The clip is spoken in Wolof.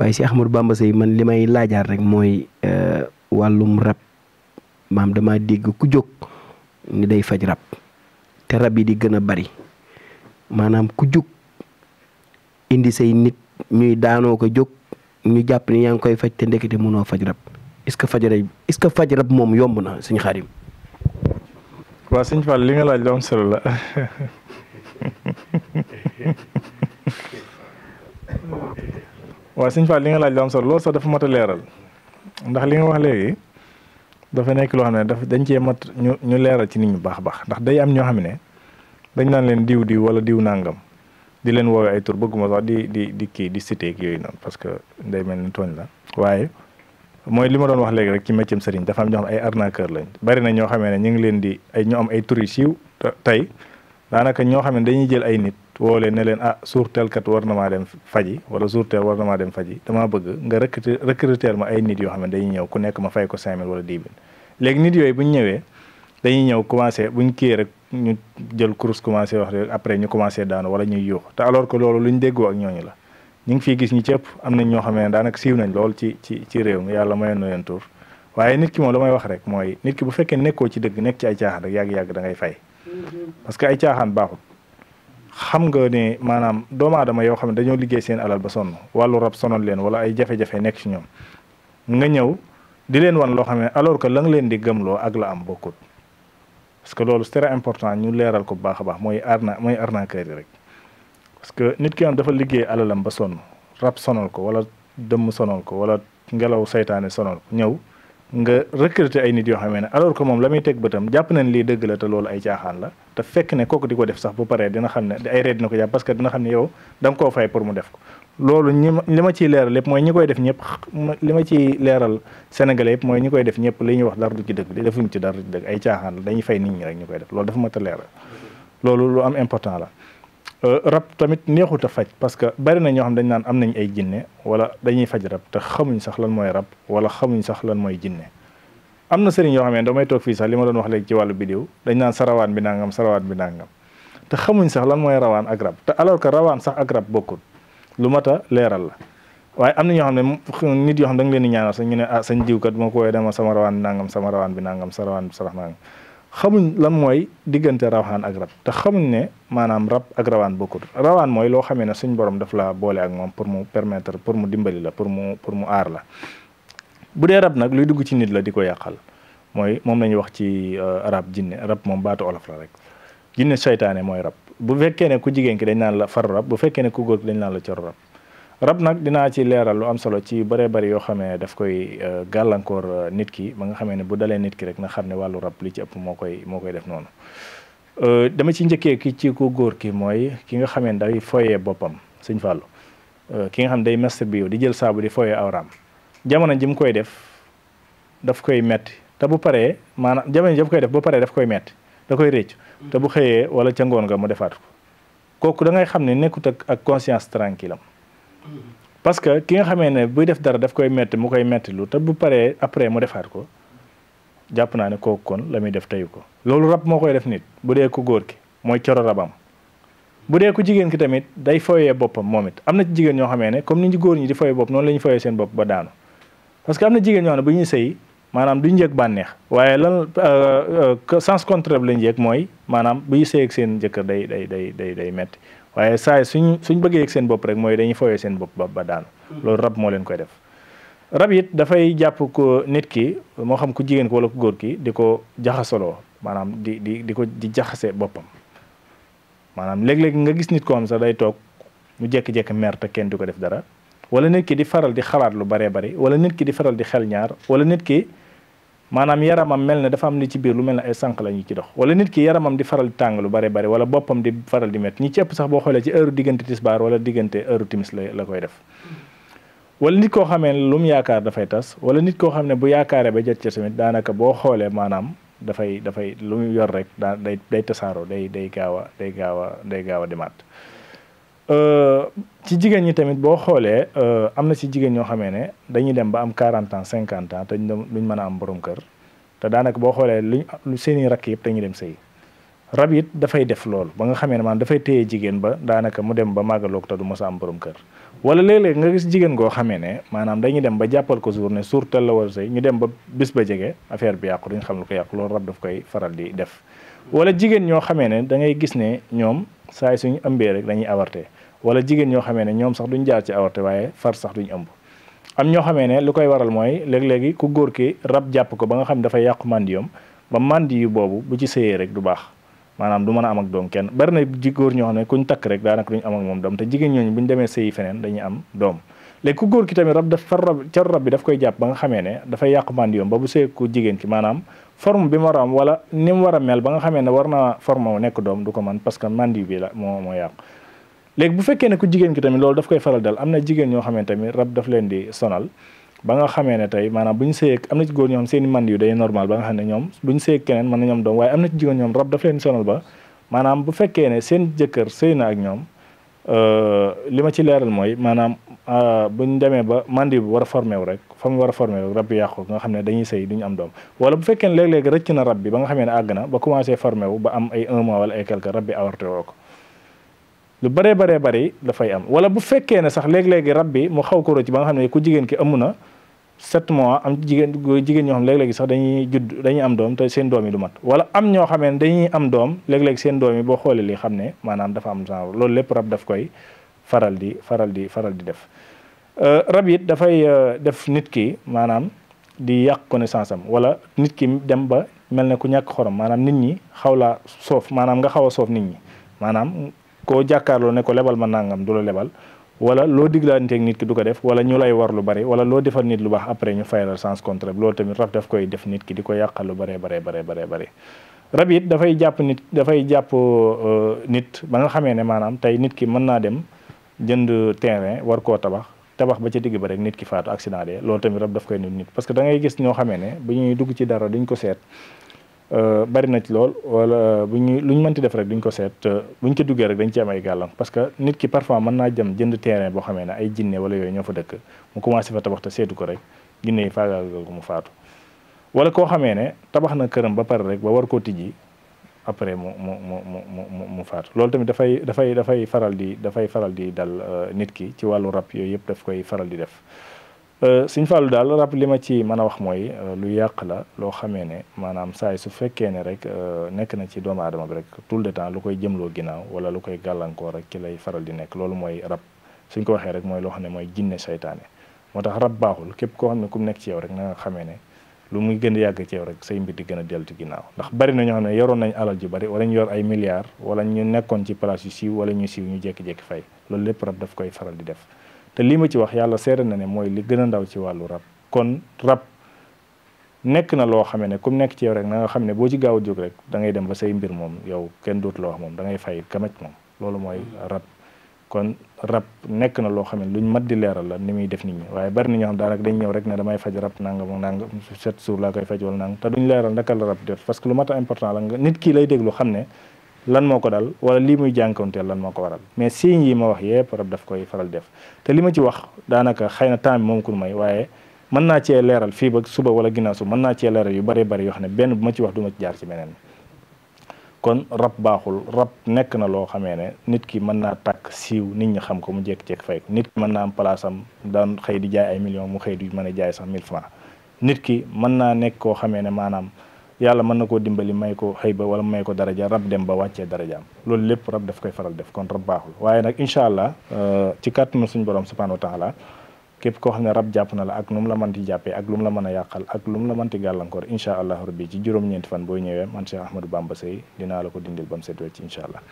waaye si Ahmadou Bamba Seye man li may laajaat rek mooy wàllum rab maam dama dégg ku jóg ni day faj rab te rab yi di gën a bari maanaam ku jóg indi say nit ñuy daanoo ko jóg ñu jàpp ni yaa ngi koy faj te ndekete mënoo faj rab est-ce que faj rab moom yomb na sëñ Xaadim. waaw sëñ Fall li nga laaj lu am solo la waaw sëñ Fall li nga laaj lu am solo loolu sax dafa mat a leeral ndax li nga wax léegi dafa nekk loo xam ne dañ cee mat ñu leeral ci nit ñu baax baax ndax day am ñoo xam ne dañ naan leen diw wala diw nàngam di leen woowee ay tur bëgguma sax di cité ak yooyu noonu parce que day mel ni tooñ la waaye mooy li ma doon wax léegi rek ci métier sëriñ dafa am ñoo xam ay arnaqueur lañ bari na ñoo xamee ne ñu ngi leen di ñu am ay tur yu siiw tey daanaka ñoo xam ne dañuy jël ay nit woo leen ne leen suur teelkat war na maa dem faji wala suur teel war na maa dem faji damaa bëgg nga recruter ma ay nit yoo xam ne dañuy ñëw ku nekk ma fay ko 5000 wala 10 000 léegi nit yooyu bu ñu ñëwee dañuy ñëw commencé buñ kii rek ñu jël kurus commencé wax rek après ñu commencé daanu wala ñuy yuux te alors que loolu luñ déggoo ak ñooñu la ñu ngi fii gis ñi ci ëpp am nañ ñoo xam ne daanaka siiw nañ lool ci réew mi yàlla mayoon na leen tur waaye nit ki moom la may wax rek mooy nit ki bu fekkee nekkoo ci dëgg nekk ci ay caaxaan rek yàgg-yàgg da ngay fay parce que ay caaxaan baaxut xam nga ne maanaam doomu aadama yoo xam ne dañoo liggéey seen alal ba sonn wàllu rab sonal leen wala ay jafe-jafe nekk ci ñoom nga ñëw di leen wan loo xam ne alors que la nga leen di gëmloo ak la am bokkut parce que loolu c'est très important ñu leeral ko bu baax a baax mooy arnaqueur yi rek parce que nit ki am dafa liggéey alalam ba sonn rab sonal ko wala dëmm sonal ko wala ngelaw saytaane sonal ko ñëw nga recruter ay nit yoo xam ne alors que moom la muy teg bëtam jàpp nañ lii dëgg la te loolu ay caaxaan la te fekk ne kooku di ko def sax bu paree dina xam ne ay ree dina ko jàpp parce que dina xam ne yow da nga koo fay pour mu def ko loolu li ma ciy leeral lépp mooy ñi koy def ñëpp li ma ciy leeral sénégalais yëpp mooy ñi koy def ñëpp li ñuy wax dara du ci dëgg di defuñ ci dara du ci dëgg ay caaxaan la dañuy fay nit ñi rek ñu koy def loolu dafa mat a leeral loolu lu am important la rab tamit neexut a faj parce que bari na ñoo xam dañ naan am nañ ay jinne wala dañuy faj rab te xamuñ sax lan mooy rab wala xamuñ sax lan mooy jinne am na sëriñ yoo xam ne damay toog fii sax li ma doon wax léegi ci wàllu bidéo dañ naan sa rawaan bi nangam te xamuñ sax lan mooy rawaan ak rab te alors que rawaan sax ak rab bokkul lu mat a leeral la waaye am na ñoo xam ne nit yoo xam da nga leen di ñaanal sax ñu ne sañ diwkat moo ko woowee dama sama rawaan bi nangam sama rawaan bi nangam sa rawaan bi sarax nangam xamuñ lan mooy diggante rawaan ak rab te xamuñ ne maanaam rab ak rawaan bokkul rawaan mooy loo xamee ne suñ borom daf la boole ak moom pour mu permettre pour mu dimbali la pour mu aar la bu dee rab nag luy dugg ci nit la di ko yàqal mooy moom la ñuy wax ci arab jinne rab moom baatu olof la rek jinne seytaane mooy rab bu fekkee ne ku jigéen ki dañ naan la faru rab bu fekkee ne ku góor ki dañ naan la coru rab rab nag dinaa ci leeral lu am solo ci bëree bëri yoo xamee daf koy gàllankoor nit ki ba nga xamee ne bu dalee nit ki rek na xam ne wàllu rab li ci ëpp moo koy def noonu dama ci njëkkee ki ci ku góor ki mooy ki nga xamee ne day foyee boppam sëñ Fallou ki nga xam ne day masturbe di jël saabu di foyee awraam jamono ji mu koy def daf koy metti te bu paree maanaam jamono ji mu koy def bu paree daf koy metti da koy réccu te bu xëyee wala ca ngoon nga mu defaat ko kooku da ngay xam ne nekkut ak conscience tranquille am parce que ki nga xamee ne buy def dara daf koy metti mu koy metti lu te bu paree après mu defaat ko jàpp naa ne kooku kon la muy def teyu ko loolu rab moo koy def nit bu dee ku góor ki mooy coro rabam bu dee ku jigéen ki tamit day foyee boppam moom it am na ci jigéen ñoo xamee ne comme ni ñu góor ñi di foyee bopp noonu la ñu foyee seen bopp ba daanu parce que am na jigéen ñoo xam ne bu ñuy sëy maanaam duñ yëg bànneex waaye lan sens contraire lañ yëg mooy maanaam bu ñu sëy ak seen jëkkër day metti waaye saa suñ bëggee yëg seen bopp rek mooy dañuy foyee seen bopp ba daanu loolu rab moo leen koy def rab it dafay jàpp ko nit ki moo xam ku jigéen ko wala ku góor ki di ko jaxasoloo maanaam di jaxase boppam maanaam léeg-léeg nga gis nit ko xam sax day toog mu jékki-jékki mer te kenn di ko def dara wala nit ki di faral di xalaat lu baree bari wala nit ki di faral di xel ñaar wala nit ki maanaam yaramam mel ne dafa am li ci biir lu mel ne ay sànq la ñu ci dox wala nit ki yaramam di faral di tàng lu baree bari wala boppam di faral di métti ñi ci ëpp sax boo xoolee ci heure diggante tisbaar wala diggante heure timis la koy def wala nit koo xamee ne lu mu yaakaar dafay tas wala nit koo xam ne bu yaakaaree ba jot ci tamit daanaka boo xoolee maanaam dafay lu mu yor rek day tasaaroo day gaaw a demaat ci jigéen ñi tamit boo xoolee am na ci jigéen ñoo xamee ne dañuy dem ba am 40 ans 50 ans te duñ mën a am borom kër te daanaka boo xoolee lu seeni rakk yëpp dañuy dem sëy rab it dafay def loolu ba nga xamee ne maanaam dafay téye jigéen ba daanaka mu dem ba màggaloog te du mos a am borom kër wala léeg-léeg nga gis jigéen goo xamee ne maanaam dañuy dem ba jàppal ko jour ne suur tel la war sëy ñu dem ba bis ba jege affaire bi yàqu duñ xam lu ko yàqu loolu rab daf koy faral di def. wala jigéen ñoo xamee ne da ngay gis ne ñoom saay suñu ëmbee rek dañuy avorté wala jigéen ñoo xamee ne ñoom sax duñ jaar ci avorté waaye far sax duñ ëmb. am ñoo xamee ne lu koy waral mooy léeg-léegi ku góor ki rab jàpp ko ba nga xam ne dafay yàqu mandiyom ba mandi yu boobu bu ci sëyee rek du baax maanaam du mën a am ak doom kenn bari na góor ñoo xam ne kuñ takk rek daanaka duñ am ak moom doom te jigéen ñooñu buñ demee sëyi feneen dañuy am doom. léegi ku góor ki tamit rab daf far rab bi daf koy jàpp ba nga xamee ne dafay yàqu mandiyom ba bu sëy ku jigéen ki maanaam forme bi mu war a am wala ni mu war a mel ba nga xamee ne war naa forme wu nekk doom du ko man parce que mandi bi la moo yàqu. léegi bu fekkee ne ku jigéen ki tamit loolu daf koy faral dal am na jigéen ñoo xamee tamit rab daf leen di sonal ba nga xamee ne tey maanaam bu ñu sëyee am na ci góor ñoo xam seen i mandi yu day normal ba nga xam ne ñoom bu ñu sëyee keneen mën na ñoom doom waaye am na ci jigéen ñoom rab daf leen di sonal ba maanaam bu fekkee ne seen jëkkër sëy na ak ñoom li ma ci leeral mooy maanaam bu ñu demee ba mandi bi war a formé wu rek fa mu war a formé wu rab bi yàqu nga xam ne dañuy sëy duñu am doom wala bu fekkee ne léeg-léeg rëcc na rab bi ba nga xamee ne àgg na ba commencé formé wu ba am ay 1 mois wala ay quelque rab bi avorté woo ko lu bëree bëri dafay am wala bu fekkee ne sax léeg-léegi rab bi mu xaw ko rëcc ba nga xam ne ku jigéen ki ëmm na 7 mois am jigéen ñoo xam léeg-léegi sax dañuy am doom te seen doom yi du mat wala am ñoo xamee ne dañuy am doom léeg-léegi seen doom yi boo xoolee li xam ne maanaam dafa am genre loolu lépp rab daf koy faral di def rab it dafay def nit ki maanaam di yàq connaissance am wala nit ki dem ba mel ne ku ñàkk xorom maanaam nit ñi xaw laa soof maanaam nga xaw a soof nit ñi maanaam koo jàkkaarloo ne ko lebal ma nangam du la lebal wala loo diglanteeg nit ki du ko def wala ñu lay war lu bari wala loo defal nit lu baax après ñu fayal sens contraire loolu tamit rab daf koy def nit ki di ko yàqal lu bari rab it dafay jàpp nit ba nga xamee ne maanaam tey nit ki mën naa dem jënd terrain war koo tabax ba ca digg ba rek nit ki faatu accident de loolu tamit rab daf koy nit parce que da ngay gis ñoo xamee ne bu ñuy dugg ci dara duñ ko seet bari na ci lool wala lu ñu mënti def rek duñ ko seet buñ ko duggee rek dañ ci am ay gàllan parce que nit ki parfois mën naa jëm jënd terrain boo xamee ne ay jinne wala yooyu ñoo fa dëkk mu commencé fa tabax te seetu ko rek jinne yi faagaagal ko mu faatu wala koo xamee ne tabax na këram ba pare rek ba war koo tijji après mu faatu loolu tamit dafay faral di dal nit ki ci wàllu rab yooyu yëpp daf koy faral di def Sëñ Fallu daal rab li ma ci mën a wax mooy lu yàq la loo xamee ne maanaam saay su fekkee ne rek nekk na ci doomu aadama bi rek tout le temps lu koy jëmloo ginnaaw wala lu koy gàllankoor rek ci lay faral di nekk loolu mooy rab suñ ko waxee rek mooy loo xam ne mooy jinne saytaane moo tax rab baaxul képp koo xam ne ku mu nekk ci yow rek na nga xamee ne lu muy gën a yàgg ci yow rek say mbir di gën a dellu ci ginnaaw ndax bari na ñoo xam ne yoroon nañ alal ju bari wala ñu yor ay milliards wala ñu nekkoon ci place yu siiw wala ñu siiw ñu jékki-jékki fay loolu lépp rab daf koy faral di def te lii ma ci wax yàlla seere na ne mooy li gën a ndaw ci wàllu rab kon rab nekk na loo xamee ne comme nekk ci yow rek na nga xam ne boo ci gaaw a jóg rek da ngay dem ba say mbir moom yow kenn dootu la wax moom da ngay fay kamaj moom loolu mooy rab kon rab nekk na loo xam ne luñ mat di leeral la ni muy def nit ñi waaye bari na ñoo xam daanaka dañ ñëw rek ne damay faj rab nangam nangam 7 jours laa koy faj wala nangam te duñ leeral naka la rab di def parce que lu mat a important la nga nit kii lay déglu xam ne lan moo ko dal wala lii muy jànkoonteel lan moo ko waral mais signes yi ma wax yëpp rab daf koy faral def te li ma ci wax daanaka xëy na temps bi moom ku may waaye mën naa cee leeral fii ba suba wala ginnaaw suba mën naa cee leeral yu bëree bëri yoo xam ne benn bu ma ci wax du ma ci jaar ci beneen kon rab baaxul rab nekk na loo xamee ne nit ki mën naa tàkk siiw nit ñi xam ko mu jékki-jékki fay ko nit ki mën naa am place am daan xëy di jaay ay millions mu xëy di mën a jaay sax 1000 francs nit ki mën naa nekk koo xamee ne maanaam yàlla mën na koo dimbali may ko xëy ba wala may ko daraja rab dem ba wàccee darajaam loolu lépp rab daf koy faral def kon rab baaxul waaye nag incha allah ci kàttanu suñu borom subhanahu wa taala képp koo xam ne rab jàpp na la ak nu mu la mënti jàppee ak lu mu la mën a yàqal ak lu mu la mënti gàllankoor incha allah rabbi ci juróom-ñeenti fan booy ñëwee man Cheikh Ahmadou Bamba Seye dinaa la ko dindil ba mu set wecc incha allah